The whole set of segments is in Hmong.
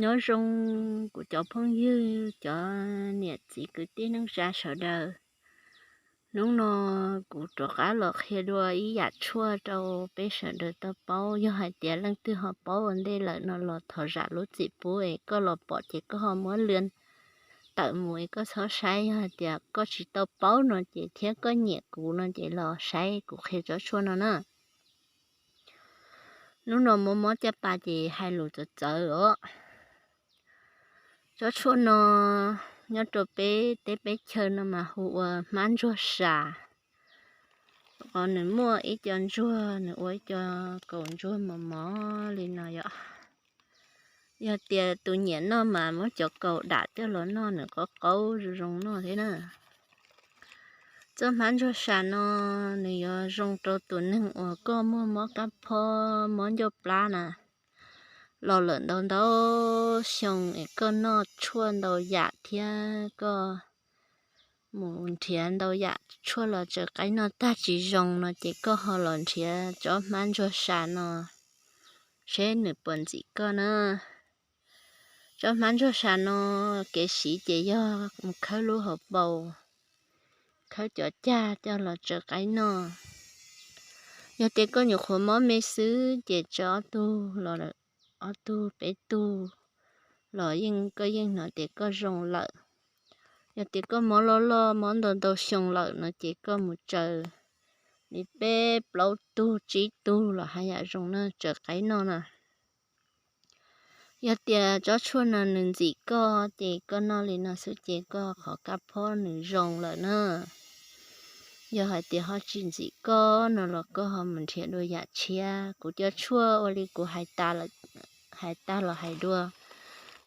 Nyob zoo kuv cov phooj ywg, cov niam txiv kwv tij neej tsa sawv daws. Hnub no kuv rov qab los qhia dua ib yam tshuaj rau peb sawv daws tau paub. Yog hais tias leej twg ho paub ua ntej lawm no los thov zam lub txim pub es koj los pom ces koj ho muab lwm tawm mus es koj txhob saib. Yog hais tias koj tsis tau paub no ces thiab koj nyiam kuv no ces los saib kuv qhia tsob tshuaj no na. Hnub no mob mob caj pas ces hais lus txawv txawv os. Tsob tshuaj no nyob rau peb teb peb chaw no mas hu ua hmab ntsuag sa. Qhov nws muaj ib co ntsuag, nws ua ib co kaus ntsuag mos mos li no yom. Yog tias tus nyiam noj mas muab cov kaus dam coj los noj, nws qab qaub zoo zoo noj thiab na. Tsob hmab ntsuag sa no nws yuav zoo rau tus neeg uas koj muaj mob kab phob, mob ncauj plab na, los lawm ntau ntau xyoo es koj noj tshuaj ntau yam thiab koj mus nrhiav ntau yam tshuaj los tsaws qaib noj tag tsis zoo no ces koj ho los nrhiav tsob hmab ntsuag sa no seb nws puas ntxim koj na. Tsob hmab ntsuag sa no kev siv ces yog mus khawb lub hauv paus, khawb cov cag coj los tsaws qaib noj. Yog tias koj nyuam qhuav mob me xwb ces tsaws ob tug los, ob tug peb tug los yeej, koj yeej hnov tias koj zoo lawm. Yog tias koj mob loj loj mob ntau ntau xyoo lawm no ces koj mus tsaws li peb plaub tug tsib tug los haj yam zoo na, tsaws qaib noj na. Yog tias tsob tshuaj no nws ntxim koj ces koj noj li no xwb ces koj qhov kab phob nws zoo lawm na. Yog hais tias ho tsis ntxim koj no los koj ho mus nrhiav dua yam tshiab. Kuv cov tshuaj ua li kuv hais tas los hais dua,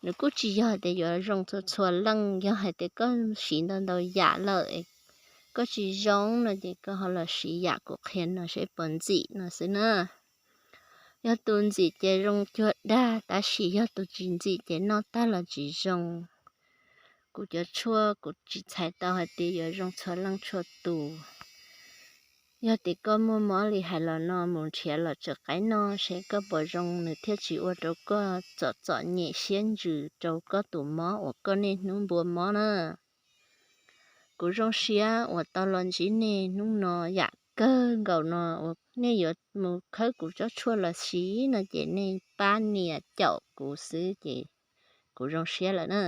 nws kuj tsis yog tias yuav zoo txhua txhua leej. Yog hais tias koj siv ntau ntau yam lawm, koj tsis zoo no ces koj ho los siv yam kuv qhia no seb puas ntxim no xwb na. Yog tus ntxim ces zoo cuag dag, tab sis yog tus tsis ntxim ces noj tag los tsis zoo. Kuv cov tshuaj kuv tsis txhais tau hais tias yuav zoo txhua leej txhua tus. Yog tias koj muaj mob li hais los no mus nrhiav los tsaws qaib noj seb koj puas zoo, nws thiaj tsis ua rau koj txom txom nyem siab ntsws rau koj tus mob uas koj niaj hnub npua mob na. Kuv zoo siab uas tau los ntsib nej hnub no, yam kawg nkaus no uas nej yuav mus khawb kuv tsob tshuaj los siv no ces nej pab nias caum kuv xwb ces kuv zoo siab lawm na.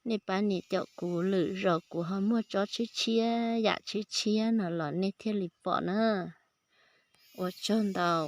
Nej pab nias caum kuv, lwm zaus kuv ho muaj tsob tshiab tshiab yam tshiab tshiab no los nej thiaj li pom na. Ua tsaug ntau.